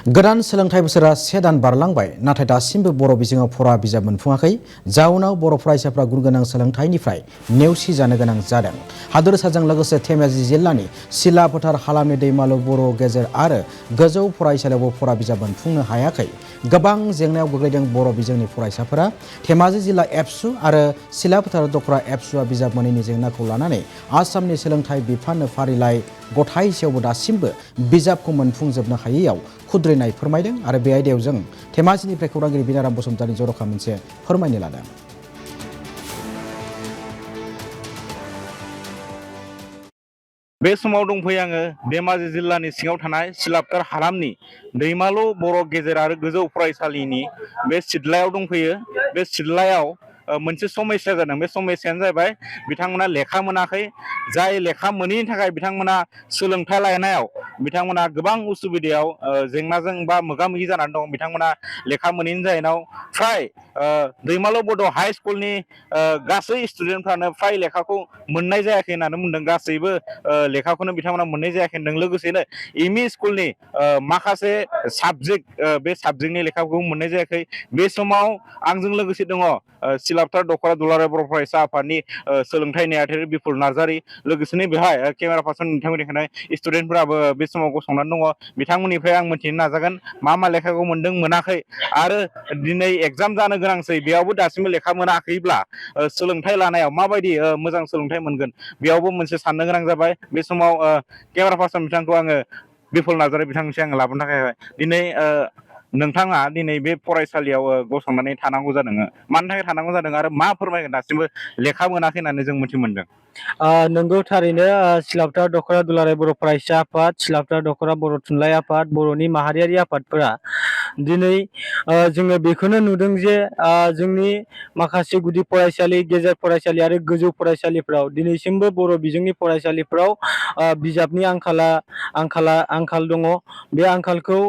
गोदान सोलोंथाइ बोसोरा 1 दान बारलांबाय नाथाय दासिमबो बर' बिजोङाव फरा बिजाब मोनफुङाखै। जाउनाव बर' फरायसाफ्रा गुनगोनां सोलोंथाइनिफ्राय नेवसिजानो गोनां जादों। हादोरसाजों लोगोसे धेमाजि जिल्लानि सिलाफोथार हालामनि दैमालु बर' गेजेर आरो गोजौ फरायसालियावबो फरा बिजाब मोनफुंनो हायाखै। गोबां जेंनायाव गोग्लैदों बर' बिजोंनि फरायसाफोरा। धेमाजि जिल्ला एबसु आरो सिलाफोथार दखरा एबसुआ बिजाब मोनैनि जेंनाखौ लानानै आसामनि सोलोंथाइ बिफाननो फारिलाइ गथायसेयावबो दासिमबो बिजाबखौ मोनफुंजोबनो हायैयाव खुद्रिनाय फोरमायदों आरो बे आयदायाव जों धेमाजिनिफ्राय खौरांगिरि बिनाराम बसुमतारी जर'खा मोनसे फोरमायनो लादों। बे समाव दंफैयो आङो धेमाजि जिल्लानि सिङाव थानाय सिलाफोथार हालामनि दैमालु बर' गेजेर आरो गोजौ फरायसालिनि बे सिदलायाव दंफैयो। बे सिदलायाव मोनसे समस्या जादों। बे समस्यायानो जाहैबाय बिथांमोना लेखा मोनाखै। जाय लेखा मोनैनि थाखाय बिथांमोना सोलोंथाइ लानायाव बिथांमोना गोबां उसुबिदायाव जेंनाजों बा मोगा मोगि जानानै दं। बिथांमोना लेखा मोनैनि जाहोनाव फ्राय दैमालु बड' हाइ स्कुलनि गासै स्टुडेन्टफ्रानो फ्राय लेखाखौ मोननाय जायाखै होननानै बुंदों। गासैबो लेखाखौनो बिथांमोना मोननाय जायाखै होनदों। लोगोसेनो एमइ स्कुलनि माखासे साबजेक्ट बे साबजेक्टनि लेखाखौ मोननाय जायाखै। बे समाव आंजों लोगोसे दङ सिलाफोथार दखरा दुलाराय बर' फरायसा आफादनि सोलोंथाइ नेहाथारि बिपुल नार्जारि। लोगोसेनो बेहाय केमेरा पार्सन नोंथांमोननि थाखाय स्टुडेन्टफोराबो बे समाव गसंनानै दङ। बिथांमोननिफ्राय आं मिथिनो नाजागोन मा लेखाखौ मोनदों मोनाखै आरो दिनै एग्जाम जानो गोनांसै बेयावबो दासिमबो लेखा मोनाखैब्ला सोलोंथाइ लानायाव माबायदि मोजां सोलोंथाइ मोनगोन बेयावबो मोनसे साननो गोनां जाबाय। बे समाव केमेरा पार्सन बिथांखौ आङो बिपुल नार्जारि बिथांनिसिम आङो लाबोनो थाखाय दिनै नोंथाङा दिनै बे फरायसालियाव गसंनानै थानांगौ जादों। मानि थाखाय थानांगौ जादों आरो मा फोरमायगोन? दासिमबो लेखा मोनाखै होननानै जों मिथि मोनदों। नंगौ थारैनो सिलाफोथार दखरा दुलाराय बर' फरायसा आफाद, सिलाफोथार दखरा बर' थुनलाइ आफाद, बर'नि माहारियारि आफादफोरा दिनै जोङो बेखौनो नुदों जे जोंनि माखासे गुदि फरायसालि, गेजेर फरायसालि आरो गोजौ फरायसालिफ्राव दिनैसिमबो बर' बिजोंनि फरायसालिफ्राव बिजाबनि आंखाल दङ। बे आंखालखौ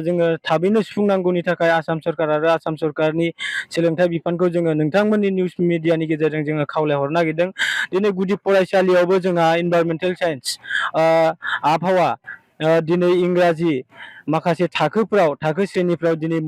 जोङो थाबैनो सुफुंनांगौनि थाखाय आसाम सरकार आरो आसाम सरकारनि सोलोंथाइ बिफानखौ जोङो नोंथांमोननि निउस मिडियानि गेजेरजों जोङो खावलायहरनो नागिरदों। दिनै गुदि फरायसालियावबो जोंहा इनभाइरमेन्टेल साइन्स आबहावा दिनै इंराजि माखासे थाखो श्रेनिफ्राव दिनै